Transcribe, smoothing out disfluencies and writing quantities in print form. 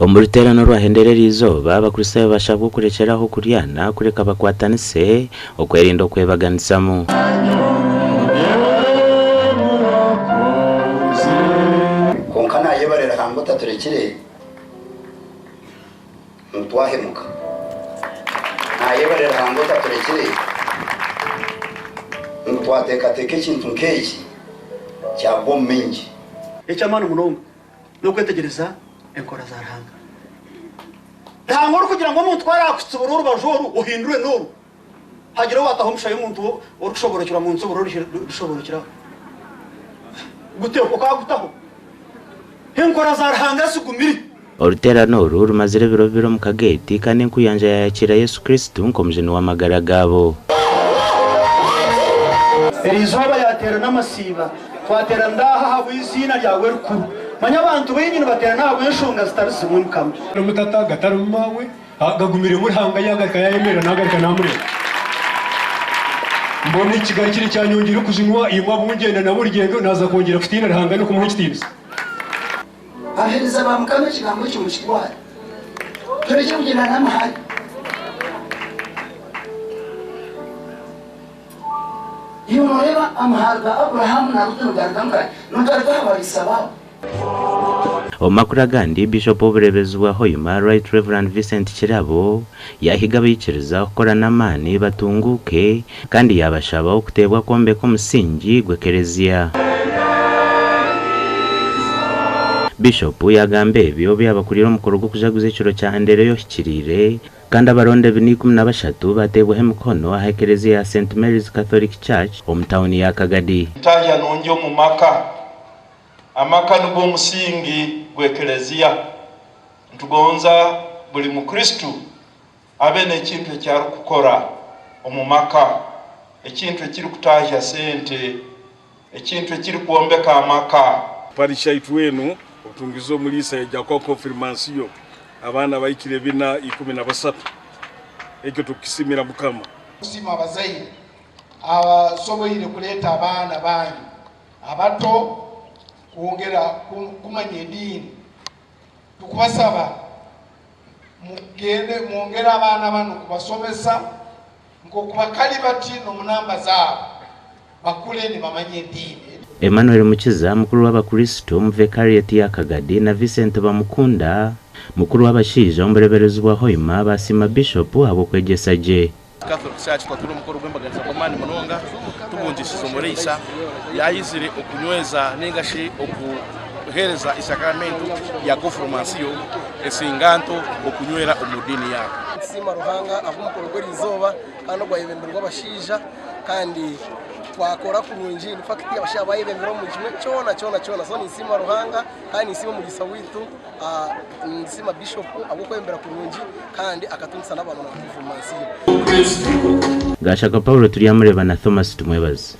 Omu ruteerane orwahendera eriizooba, Abakristaayo bashabwa okurekyera aho kuryana kureka bakwatanise okwerinda okwebaganisamu. Kwonka naayebare Ruhanga otaturekire ngu twahemuka. Naayebare Ruhanga otaturekire ngu twateekateeka ekintu nk'eki kyagwa omu maingi. Eky'amaani munonga n'okwetegyereza enkora za Ruhanga. Ruhanga orikugira ngu omuntu ku araakutsibura orubaju oru, ohindure n'oru. Hagire owaataho omushayo omuntu orikushoboorokyerwa ngu ntsibura orushoboorokyere aho. Guteho, okaagutaho. Enkora za Ruhanga zigumire. Oruteerane oru rumazire ebiro bibiri omu kageeti kandi enkuyanja yaayakiira Yesu Kristo nk'Omujuni w'amagara gaabo. Eri izooba yaateerana amasiiba, twateeranira aha ahabw'eiziina ryawe erikuru. Manya abantu baingi nibateerana ahabw'enshonga zitari zimwe, Mukama. N'omu tata gatarimu maawe, gagumiremu Ruhanga yaagaruka yaayemerera naagaruka naamureeba. Mbwenu ekigarukire kyanyongyera okujunwa, imwe abu ngyenda nabo orugyendo, naaza kwongyera kutiina Ruhanga n'okumuha ekitiinisa. Abaheereza ba Mukama ekigambo ekyo mukitware, turekye kugyenda n'amahare. Iwe nooreeba amahare ga Abrahamu na Lutu nigaruga nkahi? Nigaruga aha bariisa baabo. Omu makuru agandi, Bishop w'obureeberezi bwa Hoima, Right Rev Vincent Kirabo, yaahiga abaikiriza kukora n'amaani batunguuke kandi yaabashaba okuteebwa kwombeka omusingi gw'ekereziya. Bishop yaagamba ebi obu yaabakuriire omukoro gw'okujaguza ekiro kya Andereya Ohikiriire kandi abaronda ebina 13 baateebwaho emikono aha ekereziya ya Saint Mary's Catholic Church omu tauni ya Kagadi. Ntahya nungi omu maka. Amaka nugwo musingi gw'Ekelezia. Nitugonza buli Mukristo abe n'ekintu eki arukukora omu maka, ekintu ekirukutahya sente, ekintu ekirukwombeka amaka. Parish yaitu enu obutungize omuliisa yaija kuha konfirmansiyo abaana bahikire ebina 13 ekyo tukukisimira Mukama. Kusiima abazaire abasoboire kuleeta abaana banyu abato kwongera kumanya ediini. Tukubasaba mugende mwongere abaana banu kubasomesa nk'oku bakali bati n'omu namba zaabo bakule nibamanya ediini. Emmanuel Mukiza, mukuru w'abakristo omu Vicariate ya Kagadi na Vincent Bamukunda, mukuru w'abashaija omu bureeberezi bwa Hoima baasiima Bishop ahabw'okwegyesa gye. Catholic Church twatwire omukoro gw'embaganiza gw'amaani munonga tubungyesize omuriisa yaizire okunyweza ninga shi okuheereza isakramentu rya konfirmansiyo ensinganto okunywera omu diini yaabo. Nitusiima Ruhanga ahabw'omukoro gw'eriizooba kandi ogwayebemberwa abashaija kandi twakora kurungi in fact abashaija bayebembera omu kimwe kyona kyona kyona so ninsiima Ruhanga kandi ninsiima omuriisa waitu. Ninsiima Bishop ahabw'okwebembera kurungi kandi akatungisa n'abaana na konfirmansiyo. Gashaka Paulo Turyamureeba na Thomas Tumwebaze.